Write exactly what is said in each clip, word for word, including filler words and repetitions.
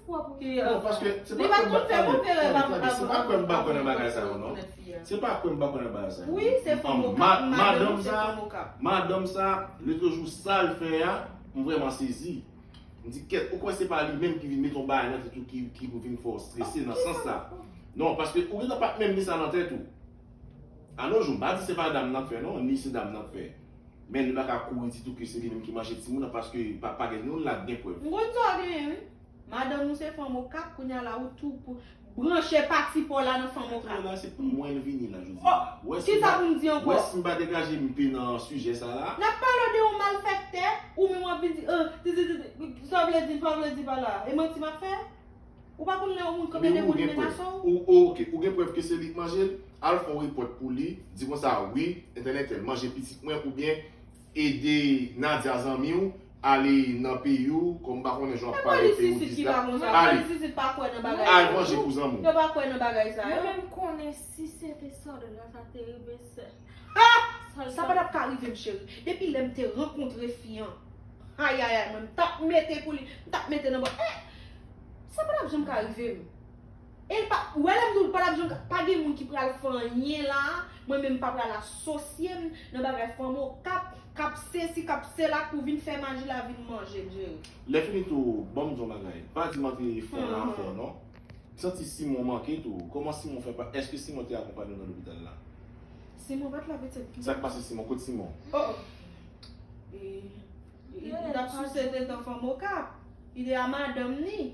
Non, paske se pa kwè m pa kwè nan bagay sa yo, non. Se pa kwè m pa kwè nan bagay sa yo. Wi, se fanm okap, madanm se fanm okap. Madanm sa, lòt jou sa l fè a, m vrèman sezi. M di, kèt, ou kwè se pa li menm ki vin met yon bagay nan tèt ou ki, ki pou vin fè w strese nan sans sa? Non, paske ou gentan pa t menm gen sa nan tèt ou. Anojou, m pa di se pa dam nan k fè, non, ni se dam nan k fè. Men li pa ka kouri di tou ke se li menm ki manje timoun nan, paske pa, pa gen youn la k gen prèv. M konn sa w genyen, wi. Madanm ou se fanm okap, kounye a la ou tou pou branche pati pa w la nan fanm okap. Kounye a la se pou mwen l vini la, jodi a. Kisa pou m di ankò? Wè si m pa degaje m pe nan sijè sa la. N ap pale w de yon malfektè, ou menm w ap vin di, ah, ti, ti, ti, ti, sa w vle di, sa w vle di pa la. E manti m ap fè? Ou pa konn lè yon moun kanpe devan w li menase w? Ou, ou, ok, ou gen prèv ke se li k manje l? Al fè yon repòt pou li, di konsa, wi, entèl entèl manje pitit mwen, oubyen ede Nadia zanmi w ale nan peyi w, kòm m pa konnen jan w ap pale peyi w di la. Ale, al manje pou zanmi w. Yo pa kwè nan bagay sa yo. Mwen menm konnen si se te Sandra sa te rive sè. Ah! Sa pa t ap ka rive m, cheri. Depi lè m te rankontre fi an, ayayay, mwen m t ap mete pou li, m t ap mete nan bò. Eh! Sa pa t ap janm ka rive m. E l pa, ou wè lè m di w, l pa t ap janm ka, pa gen moun ki pral fè anyen la, mwen menm m pa pral asosye m nan bagay fanm okap, k ap sesi, k ap sela, pou vin fè maji la, vin manje m, cheri. Lè fini tou, ban m di w yon bagay. Pa di m antre fon nan afè w, non. M santi Simon manke tou. Kòman Simon fè pa, èske Simon te akonpanye w nan lopital la? Simon pa t la, petèt. Sa k pase Simon? Kot Simon? Oh! E, li t ap souse tetan fanm okap. Li te a madanm ni.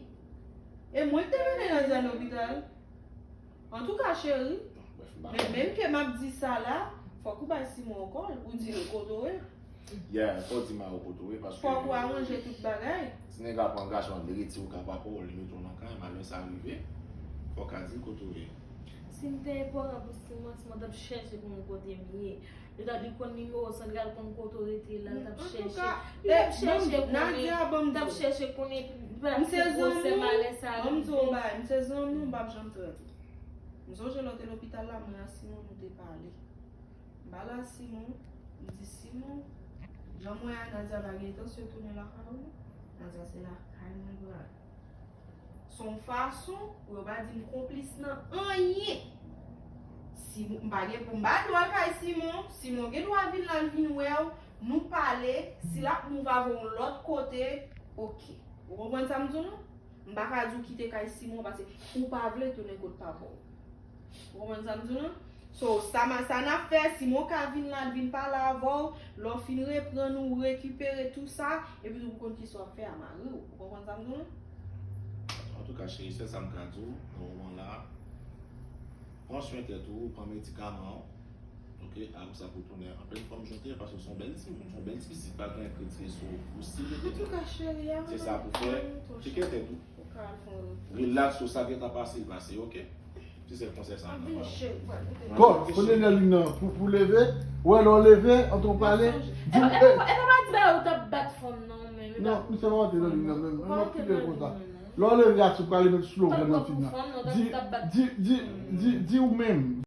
E mwen k te mennen Nadia lopital. Antouka, cheri, men menm ke m ap di sa la, fòk ou bay Simon yon kòl, ou di l kote w ye. Yeah, fò w di Maro kote w ye, paske fòk ou aranje tout bagay. Si nèg la pran gason an, li retire w ka papa w, li mete w nan kay, malè sa rive, fò w ka di l kote w ye. Si m te enpòtan pou Simon, Simon t ap chèche pou m kote m ye. Li t ap, li konn nimewo Sandra, l konn kote w rete la, l t ap chèche. Li t ap chèche konnen, li t ap chèche konnen, li pa t ap fè pwosè malè sa rive. Ban m di w yon bagay, m se zanmi w, m p ap janm trèt ou. M sonje lè w te lopital la, mwen ak Simon, nou te pale. M pale a Simon, m di, Simon, jan m wè a, Nadia pa gen entansyon tounen lakay ou non. Nadia se lakay mwen l pral. Se yon fason pou yo pa di m konplis nan anyen. Si m pa gen, m pa dwe al kay Simon, Simon gen dwa vin la, l vin wè w, nou pale, si l ap move avè w yon lòt kote, oke. Ou konprann sa m di w non? M pa ka di w kite kay Simon, paske ou pa vle tounen kot papa w. Ou konprann sa m di w lan? So, sa ma, sa n ap fè, Simon ka vin la, l vin pale avè w, lè w fin reprann ou, rekipere tou sa, epi tou pou konn kisa w ap fè a mari w. Ou konprann sa m di w lan? Antouka, cheri, sèl sa m ka di w, nan moman la, pran swen tèt ou, pran medikaman w, oke, apre sa pou tounen an plèn fòm jan w te ye, paske w se yon bèl timoun, w se yon bèl ti pitit, pa gen anyen k retire sou ou, ou si rete. Antouka, cheri, se sa pou fè, tcheke tèt ou. Rilaks ou, sa gentan pase, l pase, oke? Se sèl konsèy sa m ka ba w. Bon, kounye a lè li nan pou, pou leve, wè lè w leve, antre w pale. Di w, e pa, e pa di bagay ou t ap bat fanm nan menm. Non, misye pa antre nan li nan menm. M ap kite l konsa. Lè w leve a, si w prale met slogan nan fim nan. Di, di, di, di, di ou menm,